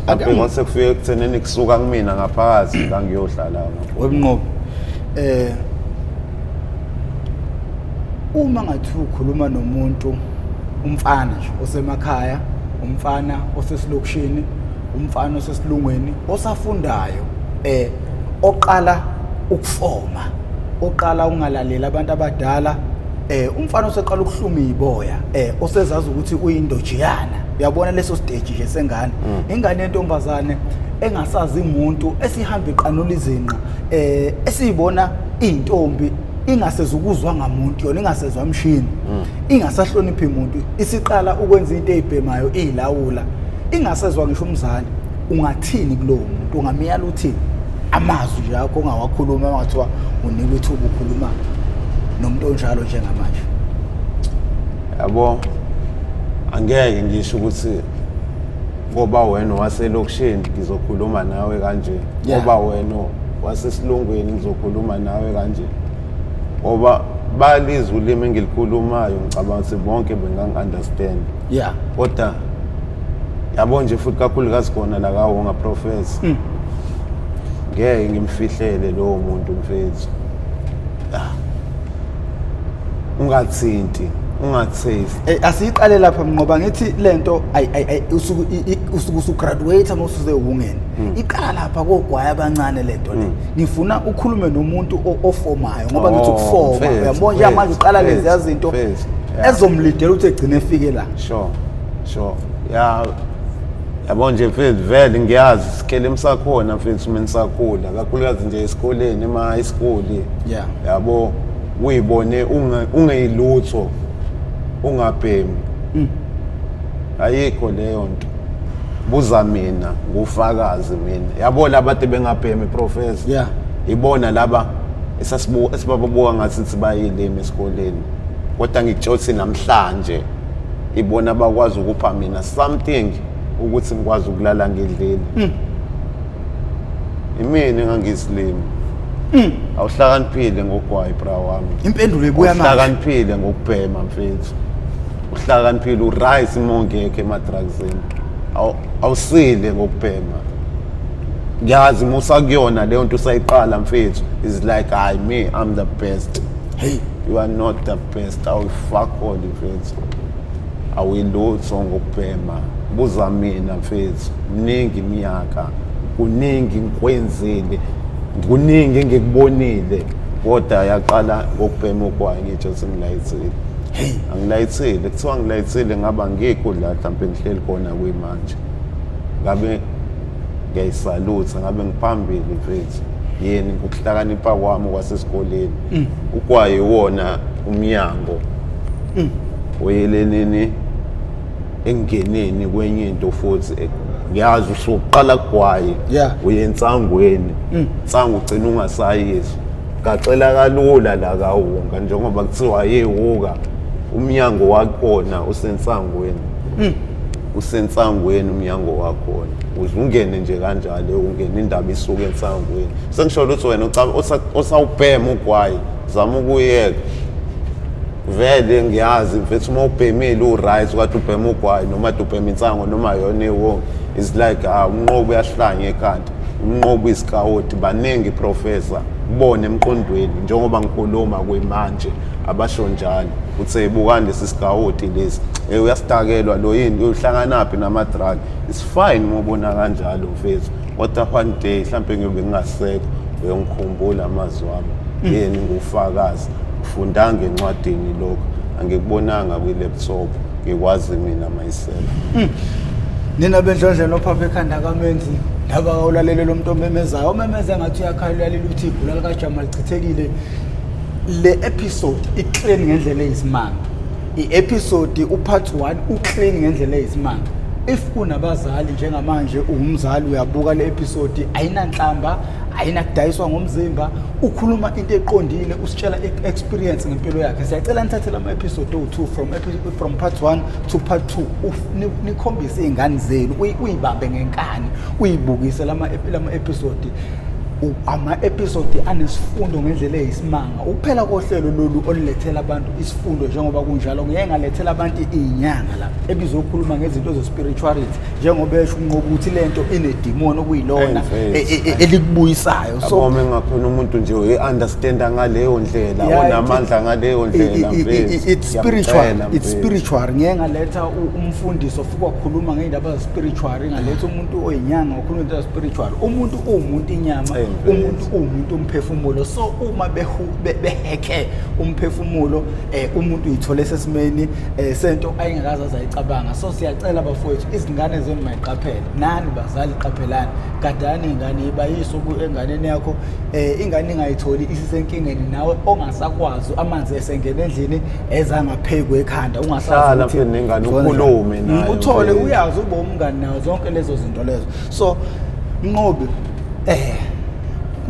mhlawumbe ngose kufike ekuthenini kusuka kumina ngaphakathi la ngiyohlala. Wemnqobi, uma ngathi ukhuluma nomuntu, umfana nje osemakhaya, umfana osesilokishini, umfana osesilungweni, osafundayo, oqala ukufoma, oqala ukungalaleli abantu abadala, umfana oseqala ukuhluma iboya, osezazi ukuthi uyindojiyana, uyabona leso stage nje sengane, ingane yentombazane engasazi umuntu, esihamba iqanula izinqa, esiyibona intombi, ingasezukuzwa ngamuntu yona, ingasezwa mshini, ingasahloniphi umuntu, isiqala ukwenza into eyibhemayo, iyilawula, ingasezwa ngisho umzali, ungathini kulowo muntu? Ungamyala uthini? Amazwi nje akho ongawakhuluma uma ngathiwa unikwa ithuba ukhuluma nomuntu onjalo njengamanje. Yabo, angeke ngisho ukuthi ngoba wena waselokishini ngizokhuluma nawe kanje, ngoba wena wasesilungwini ngizokhuluma nawe kanje, ngoba balizwa ulimi engilikhulumayo. Ngicabanga ukuthi bonke bengangi-understand. Kodwa yabo nje, futhi kakhulukazi khona la kaWonga, professor, ngeke ngimfihlele lowo muntu mfethu. Ah. Ungathinti, Unga-taste. Asiyiqale lapha ngoba ngithi lento ay usuku usuku usugraduate uma usuze ungene. Iqala lapha kogwaya abancane lento le. Ngifuna ukhulume nomuntu ofomayo ngoba ngithi Oh, ukufoma. mfethu, Uyabona nje manje uqala mfethu, lezi zinto mfethu, yeah. ezomlidela ukuthi egcine efike la. Sure, ya, yabo nje mfethu, vele ngiyazi isikelemu sakhona mfethu uma nisakhula, kakhulukazi nje esikoleni, ema-high school. Yabo, uyibone ungeyilutho ungabhemi, ayikho leyo nto. Buza mina, ngufakazi mina. Yabo laba bengabhemi, professor, ibona laba esibabuka ngathi sibayilimi esikoleni, kodwa ngikutshela ukuthi namhlanje ibona bakwazi ukupha mina something ukuthi ngikwazi ukulala ngidlile. Imina engangiyisilimi. Awuhlakaniphile ngogwayi, bra wami. Impendulo ibuya manje. Uhlakaniphile ngokubhema, mfethu. Uhlakaniphile, uright uma ungekho ema-drugsini. Awusile ngokubhema. Ngiyazi uma usakuyona leyo nto, usayiqala mfethu, is like, I me, I'm the best. Hey. You are not the best. Awufuck all, mfethu. Awuyilutho ngokubhema. Buza mina mfethu, mningi iminyaka, kuningi ngikwenzile, kuningi engikubonile, kodwa yaqala ngokubhema ugwayi. Ngitsho ukuthi ngilayithile. Hey. Angilayithile, kuthiwa ngilayithile, ngaba ngikho la mhlawumbe ngihleli khona kuyimanje, ngabe ngiyayisalutha, ngabe ngiphambili mfethu. Yini? Ngokuhlakanipha kwami kwasesikoleni. Ugwayi iwona umnyango oyelenini engeneni kwenye into futhi. Ngiyazi usuqala kugwayi, uye ensangweni, nsangu ugcina ungasayizwa. Gaxela kalula la kawunga, njengoba kuthiwa yehuka, umnyango wakhona usensangweni, usensangweni umnyango wakhona. Uze ungene nje kanjalo, ungene, indaba isuke ensangweni. Sengisho ukuthi wena osawubhema ugwayi, zama ukuyeka vele. Ngiyazi mfethu, uma ubhemile u-right, kade ubhema ugwayi noma kade ubhema insango noma yona iwonke, is like, ah, umnqobi uyahlanya ekhanda, umnqobi isikawoti. Baningi, professor, kubone emqondweni njengoba ngikhuluma kuyimanje abasho njalo uthe bukani lesi sikawoti lesi, uyasidakelwa lo, yini, uhlanganaphi nama-drug. It's fine uma ubona kanjalo mfethu, kodwa one day mhlampe ngiyobe ngingasekho, uyongikhumbula amazwi wami. Yini? Ngufakazi, ngifundanga encwadini lokho, angikubonanga kwi-laptop, ngikwazi mina myself. Nina bendlondlo nophapha ekhanda kamenzi ndaba kawulalele lo muntu omemezayo, omemeza ngathi uyakhala, ulalela ukuthi ibhula likajama lichithekile. Le episode i-clean ngendlela eyisimanga. I-episode upart 1 uclean ngendlela eyisimanga. If kunabazali njengamanje, uwumzali uyabuka le episode, ayinanhlamba, ayinakudayiswa ngomzimba, ukhuluma into eqondile, usitshela i-experience ngempilo yakhe. Siyacela nithathe lama episode owu-2 from part 1 to part 2, nikhombise iy'ngane zenu, uyibambe ngenkani, uyibukise lama episode. Ama-episode anesifundo ngendlela eyisimanga. Ukuphela kohlelo lolu olulethela abantu isifundo njengoba kunjalo. Ngeke ngalethela abantu iy'nyanga la ebizokhuluma ngezinto ze-spirituality, njengoba esho uNqoba ukuthi le nto inedimoni okuyilona elikubuyisayo. So yabo, mengakhona umuntu nje oyi-understanda ngaleyo ndlela, onamandla ngaleyo ndlela, mfethu. It's spiritual. Ngiyamcela, It's mfethu. spiritual. Ngeke ngaletha umfundisi ofika wakhuluma ngey'ndaba ze-spiritual, ngaletha umuntu oyinyanga wakhuluma ngey'ndaba ze-spiritual. Umuntu uwumuntu inyama, Hey, mfethu. umuntu uwumuntu umphefumulo. So uma beheke umphefumulo, umuntu uyithole sesimeni sento ayengakaze azayicabanga. So siyacela bafowethu, izingane zenu mayiqaphele, nani bazali qaphelani, gadani iy'ngane, ibayiso enganeni yakho, ingane ingayitholi isisenkingeni nawe ongasakwazi, amanzi esengena endlini ezangaphezu ekhanda, ungasazi Hlala ukuthi mfethu nengane, uzona ukhulume njani. nayo, Uthole mfethu. uyazi ube umngani nayo, zonke lezo zinto lezo. So Mnqobi,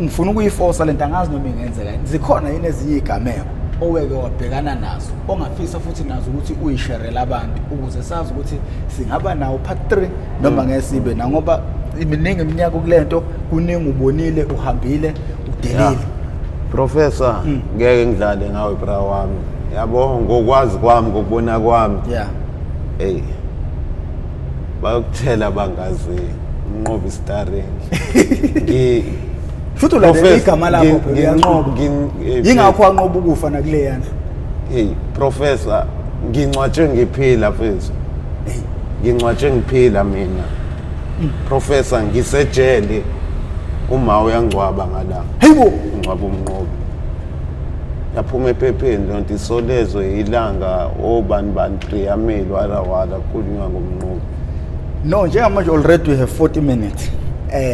ngifuna ukuyiforsa lento, angazi noma ingenzeka. Zikhona yini ezinye iy'gameko oweke wabhekana nazo ongafisa futhi nazo ukuthi uyisherele abantu, ukuze sazi ukuthi singaba nawo part 3 noma ngeke sibe na, ngoba iminingi iminyaka kule nto, kuningi ubonile, uhambile, udelile. Yeah. Professor, ngeke ngidlale ngawe, bra wami. Yabo, ngokwazi kwami, ngokubona kwami, hey, bayokutshela bangazi uNqobi starring. Ngi Futhi ulandela Professor, igama lakho phela, uyanqoba. Yingakho wanqoba ukufa nakuleya ndlu. Hey, professor, Ngingcwatshwe ngiphila mfethu. Ngingcwatshwe ngiphila mina. Professor, ngisejele, uma uyangcwaba ngala. Hayibo. Ngcwaba uMnqobi. Yaphuma ephepheni lonto, isolezwe, ilanga, obani bani, Priyameli, wala wala, kukhulunywa ngoMnqobi. No, njengamanje already we have 40 minutes.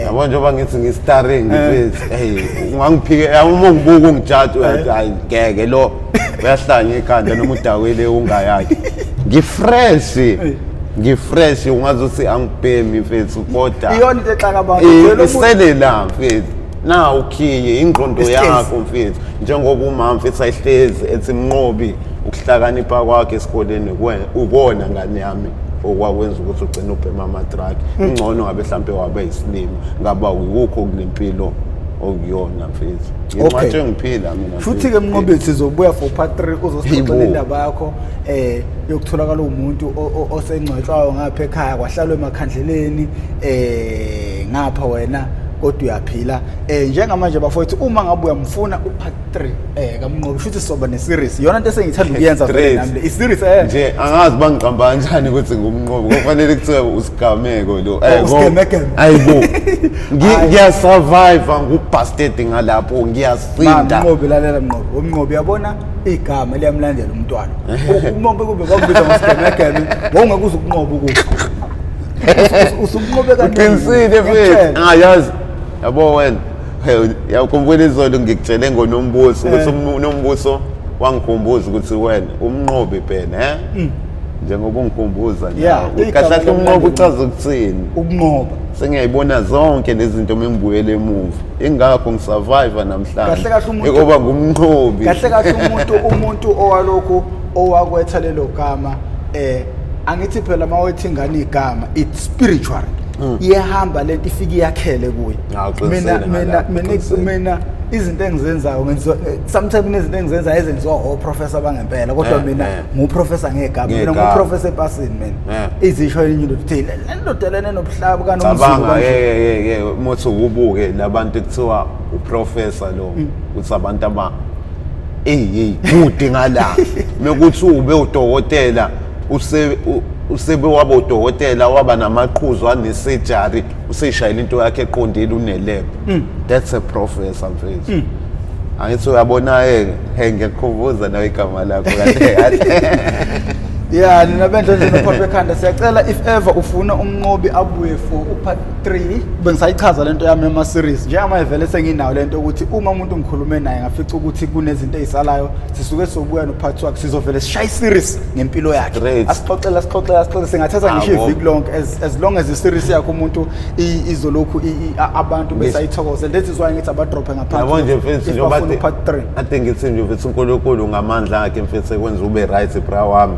Yabo, njengoba ngithi ngi-starring mfethu, hey, ungangiphike uma ungibuka ungijaji, uyathi hayi ngeke, lo uyahlanya ikhanda noma udakwele ungayakhe. Ngi-fresh, ngi-fresh, ungazuthi angibhemi mfethu, kodwa Iyona into exaka abantu. Isele la mfethu, na ukhiye ingqondo Isitezi. yakho mfethu, njengoba umama mfethu ayihlezi ethi, "Mnqobi, ukuhlakanipha kwakhe esikoleni ukona ngane yami okwakwenza ukuthi ugcine ubhema ama-drug. Ingcono ngabe mhlampe wabe yisilima, ngaba ukukho kule mpilo okuyona mfethu." Ngingcwatshwe ngiphila mina. Futhi-ke Mnqobi, sizobuya for part 3, uzosixoxela Hayibo. indaba yakho yokutholakala umuntu osengcwatshwayo ngapha ekhaya, kwahlalwa emakhandleleni ngapha, wena kodwa uyaphila. Njengamanje bafowethu, uma ngabe uyamfuna u-part 3 kaMnqobi, futhi sizoba ne-series, iyona into esengithanda ukuyenza vele Straight. nami le i-series. Nje angazi bangiqamba kanjani ukuthi ngumnqobi, kufanele kuthiwe usigameko lo. Usigemegeme. Ayibo. Hayi. Ngiya-survive, ngu-busted ngalapho, Ma, ngiyasinda. Mnqobi, lalela Mnqobi, umnqobi, uyabona igama liyamlandela umntwana. Uma kube kwakubiza ngosigemegeme, wawungeke uze ukunqoba ukufa. Usukunqobe kaningi. Uqinisile mfethu. Ngiyakutshela. Angayazi, yabo wena. Hey, yakhumbula izolo ngikutshele ngoNombuso ukuthi uNombuso wangikhumbuza ukuthi wena umnqobi phela, njengoba ungikhumbuza Yeah, nawe. igama Kahle kahle umnqobi lomlandeli. uchaza ukuthini? Ukunqoba. Sengiyayibona zonke lezi zinto mengibuyele emuva, ingakho ngi-survive namhlanje. Kahle kahle umuntu- Ikoba ngumnqobi. Kahle kahle umuntu owalokhu owakwetha lelo gama, angithi phela mawethi ingane igama, it's spiritual, iyahamba lento, ifike iyakhele kuye. Ah, uqinisile Mina mina ngalapho, mina uqinisile. Mina izinto engizenzayo ngenziwa, sometimes kunezinto engizenzayo ezenziwa o-professor bangempela, kodwa mina ngu-professor ngegama mina. Ngegama. Ngu-professor epasini mina. Izisho enye into ukuthi le ndoda lena enobuhlaba kanomzulu Cabanga. kanje. Ke muthi ukubuke labantu kuthiwa u-professor lo, uthi abantu aba ey hey kude ngala, mekuthi ube udokotela, usebe waba udokotela, waba namaqhuzu, ane-surgery, useyishayela into yakhe eqondile, une-lab, that's a professor mfethu. Angithi uyabona-ke, he, ngiyakukhumbuza nawe igama lakho kahle kahle. Ya, nina bendlondlo nophapha ekhanda, siyacela, if ever ufuna umnqobi abuye for u-part 3, bengisayichaza lento yami yama-series. Njengamanje vele senginayo lento ukuthi uma umuntu ngikhulume naye ngafica ukuthi kunezinto ey'salayo, sisuke sizobuya no-part wakhe, sizovele sishaye i-series ngempilo yakhe. Straight. Asixoxele, asixoxele, asixoxele, singathatha ngisho Yabo. iviki lonke, as long as i-series yakhe umuntu izolokhu abantu besayithokozela. That is why ngithi aba-drop-e Yabo ngaphansi nje mfethu, if njengoba bafuna u-part 3. Ade ngithi nje mfethu, uNkulunkulu ngamandla akhe mfethu ekwenza ube right, bra wami,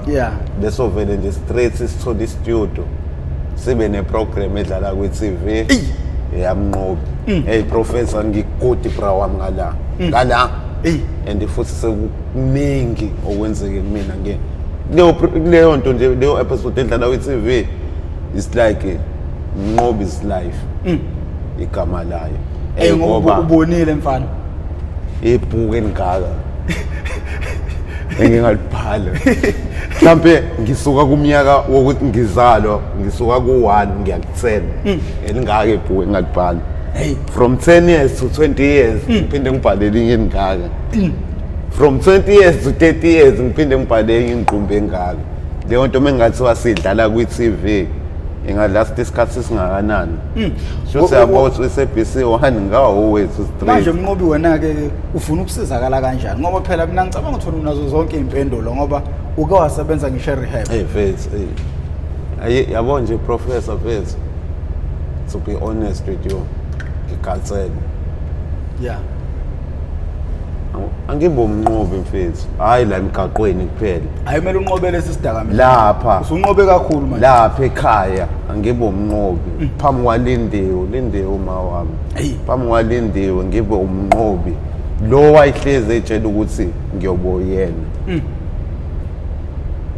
bese uvele nje straight sithole i-studio, sibe ne-program edlala kwi-TV yamnqobi. Hey professor, ngi-good, bra wami, ngala ngala. And futhi sekuningi okwenzeke kumina nge leyo nto nje, leyo episode edlala kwi-TV is like Mnqobi is life, igama layo. Ngoba ubonile mfana. Ibhuku elingaka engingalibhala mhlampe ngisuka kumnyaka wokuthi ngizalwa, ngisuka ku-1 ngiya ku-10, elingaka ibhuku engingalibhala. Hey. From 10 years to 20 years, ngiphinde ngibhale elinye elingaka. From 20 years to 30 years, ngiphinde ngibhale enye ingqumbi engaka. Leyo nto mengathiwa sidlala kwi-TV, inga-last isikhathi esingakanani? Shuthi yabo ukuthi u-SABC 1 ngawowethu Manje straight. Mnqobi, wena-ke ufuna ukusizakala kanjani? Ngoba phela mina ngicabanga ukuthi wena unazo zonke iy'mpendulo, ngoba uke wasebenza ngisho e-rehab. Hey mfethu, hey. Ayi, yabo nje professor mfethu. To be honest with you, ngikhathele. Angibe umnqobi mfethu. Hayi la emgaqweni kuphela. Hayi, kumele unqobe lesi sidakamizwa. Lapha Usunqobe kakhulu manje. Lapha ekhaya angibe umnqobi. Phambi kwaLindiwe, Lindiwe uma wami. Hey. Phambi kwaLindiwe ngibe umnqobi. Lo wayihlezi etshela ukuthi ngiyobo yena.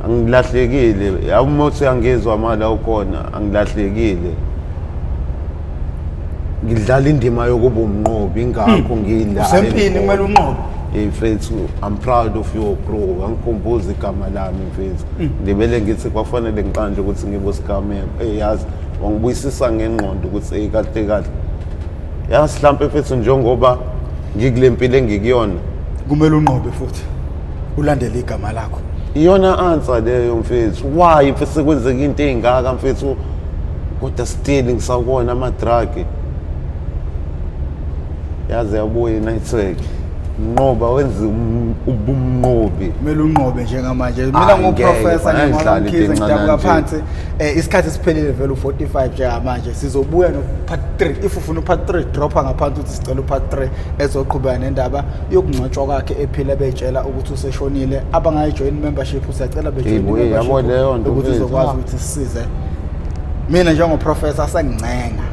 Angilahlekile, yabo, uyangizwa mala ukhona, angilahlekile. Ngidlala indima yokuba umnqobi, ingakho ngila. Usempini, kumele unqobe. Hey mfethu, I'm proud of you bro. Angikhumbuza igama lami mfethu. Ngibele ngithi kwafanele ngiqanje ukuthi ngibe usigameko. Hey yazi wangibuyisisa ngengqondo ukuthi hey kahle kahle. Yazi mhlampe mfethu njengoba ngikule mpilo engikuyona. Kumele unqobe futhi ulandele igama lakho. Iyona answer leyo mfethu. Why mfethu sekwenzeka into ey'ngaka mfethu kodwa still ngisakubona ama-drug. Yaze yabuya i-network. Nqoba wenza ubumnqobi. Kumele unqobe njengamanje. Mina nguprofessor njengoMkhize ngidabuka phansi. Isikhathi siphelile vele u45 njengamanje. Sizobuya no part 3. If ufuna part 3 dropha ngaphansi uthi sicela u-part 3 ezoqhubeka nendaba yokungcwatshwa kwakhe ephila beyitshela ukuthi useshonile. Abangayijoin membership siyacela bejoin membership ukuthi izokwazi ukuthi sisize. Mina njengoprofessor sengincenga.